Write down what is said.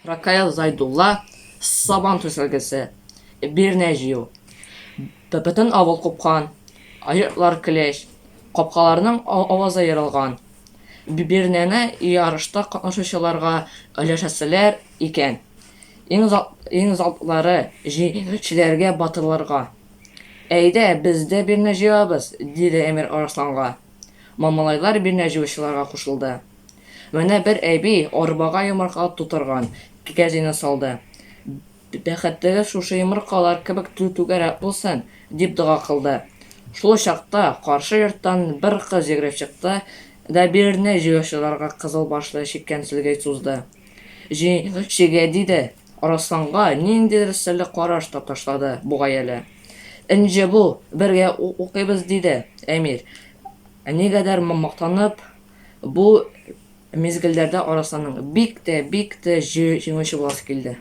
Ркаил Зайдулла, Сабан туй сөлгесе, Бирнә җыю. Бөтен авыл купкан, йортлар көләч, капкаларның авазы ерылган. Бирнәне ярышта катнашучыларга өләшәселәр икән. Иң иң затлылары, җиңүчеләргә, батырларга. Әйдә, без дә бирнә җыябыз, диде Әмир Арысланга. Мамалайлар бирнә җыючыларга кушылды. Менә бер әби арбага йомырка тутырган кәрзинне салды. Бәхетегез шушы йомыркалар кебек түгәрәк булсын, дип дога кылды. Шул чакта каршы йорттан бер кыз йөгереп чыкты да бирнә җыючыларга кызыл башлы чиккән сөлге сузды. Җиңүчегә, диде. Арысланга ниндидер серле караш та ташлады бугай әле. Энҗе бу, бергә укыйбыз, диде Әмир. Нигәдер мактанып, бу мизгелләрдә Арысланның бик тә, бик тә җиңүче буласы килде.